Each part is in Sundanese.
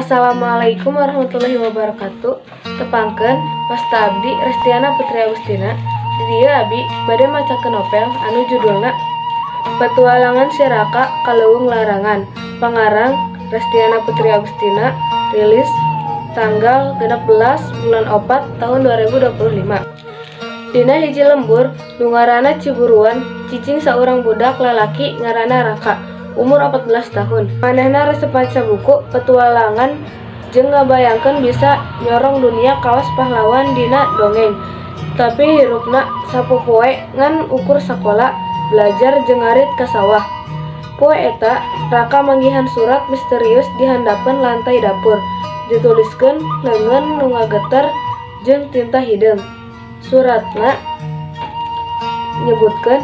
Assalamualaikum warahmatullahi wabarakatuh. Tepangkeun, wasta abdi Restiana Putri Agustina. Di dieu abi bade macakeun novel anu judulna Petualangan Si Raka ka Leuweung Larangan. Pangarang Restiana Putri Agustina, rilis tanggal 16 bulan 4 tahun 2025. Dina hiji lembur nu ngaranna Ciburuan, cicing saurang budak lalaki ngaranna Raka, umur 14 tahun. Manehna resep maca buku petualangan jeung ngabayangkeun bisa nyorong dunia kawas pahlawan dina dongeng. Tapi hirupna sapopoe ngan ukur sakola, belajar jeung ngarit ka sawah. Poe eta, Raka manggihan surat misterius di handapeun lantai dapur. Dituliskeun leungeun nu ngageter jeung tinta hideung. Suratna nyebutkeun,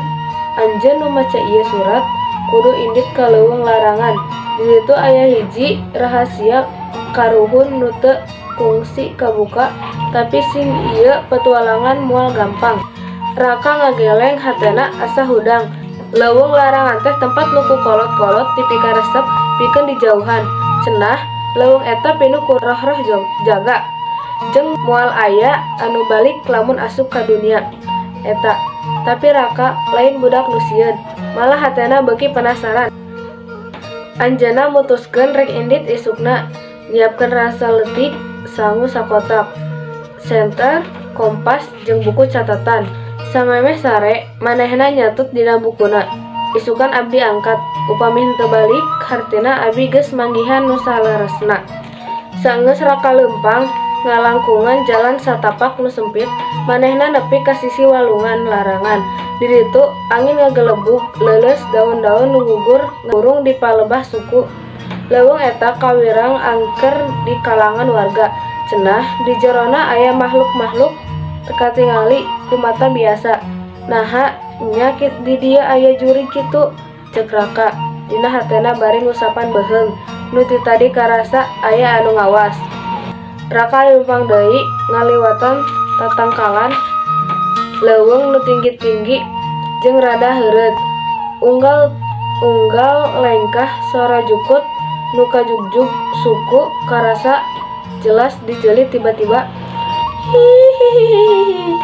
"Anjeun nu maca ieu surat kudu indit ka Leuweung Larangan. Di ditu aya hiji rahasia karuhun nu teu kungsi kabuka, tapi sing ieu petualangan moal gampang." Raka ngageleng, hatena asa hudang. Leuweung Larangan teh tempat nu ku kolot-kolot dipikaresep pikeun dijauhan. Cenah, leuweung eta pinuh ku roh-roh jaga, jeung moal aya anu balik lamun asup ka dunia eta. Tapi Raka lain budak nu sieun, malah hatena beuki penasaran. Anjeunna mutuskeun rek indit isukna, nyiapkeun ransel leutik, sangu sakotak, senter, kompas, jeung buku catatan. Samemeh sare, manehna nyatet dina bukuna, "Isukan abdi angkat, upami henteu balik hartina abi geus manggihan nu saleresna." Saenggeus Raka leumpang ngalangkungan jalan satapak nu sempit, manehna nepi ka sisi walungan larangan. Di ditu angin ngagelebug leuleus, daun-daun nu gugur ngurung di palebah suku. Leuweung eta kawirang angker di kalangan warga. Cenah, di jerona aya makhluk-makhluk teu katingali ku mata biasa. "Naha nya di dieu aya jurig kitu?" cek Raka dina hatena bari ngusapan beuheung nu ti tadi karasa aya anu ngawas. Raka leumpang deui ngaliwatan tatangkalan leuweung nu tinggi-tinggi jeung rada heureut. Unggal-unggal lengkah, sora jukut nu kajugjug suku karasa jelas di ceuli. Tiba-tiba, "Hihihihi,"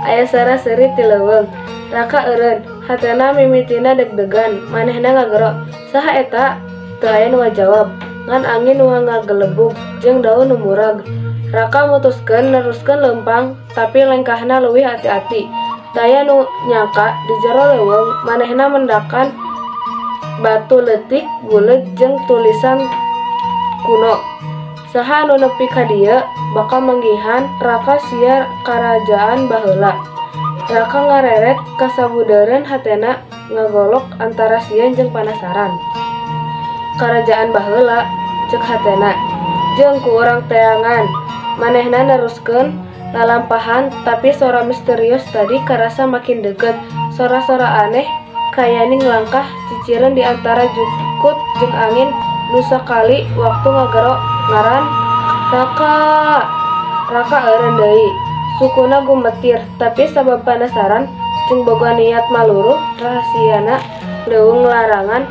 aya sora seuri ti leuweung. Raka eureun, hatena mimitina deg-degan. Manehna ngagero, "Saha eta?" Teu aya nu ngajawab, ngan angin nu ngagelebug jeung daun nu murag. Raka mutuskeun neruskeun leumpang, tapi lengkahna leuwih ati-ati. Teu aya nu nyangka di jero leuweung manehna mendakan batu leutik buleud jeung tulisan kuno. Saha anu nepi ka dieu bakal manggihan rahasia karajaan baheula. Raka ngareret kasabudeureun, hatena ngagolok antara sieun jeung panasaran. "Karajaan baheula," cek hatena. "Jeung ku urang teangan." Manehna neruskeun lalampahan, tapi sora misterius tadi karasa makin deukeut. Sora-sora aneh kayaning langkah cicireun di antara jukut jeung angin nu sakali waktu ngagero ngaran, "Raka!" Raka eureun deui. Sukuna gumetir, tapi sabab panasaran jeung boga niat maluruh rahasiana Leuweung Larangan,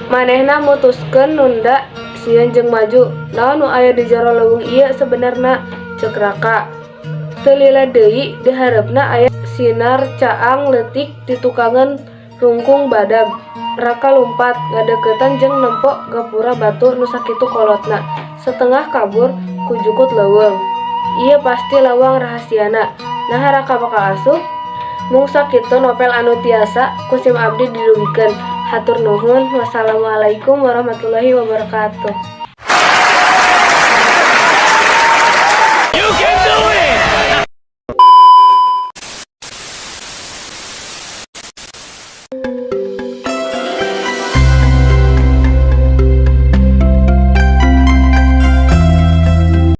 manehna mutuskeun nunda sieun jeung maju. "Naon nu aya di jero leuweung ieu sabenerna?" cek Raka. Teu lila deui, di hareupna aya sinar caang leutik di tukangeun rungkung badag. Raka lumpat ngadeuketan jeung nempo gapura batu nu sakitu kolotna, satengah kabur ku jukut leuweung. "Ieu pasti lawang rahasiana. Naha Raka bakal asup?" Mung sakitu novel anu tiasa ku sim abdi didugikeun. Hatur nuhun. Wassalamualaikum warahmatullahi wabarakatuh.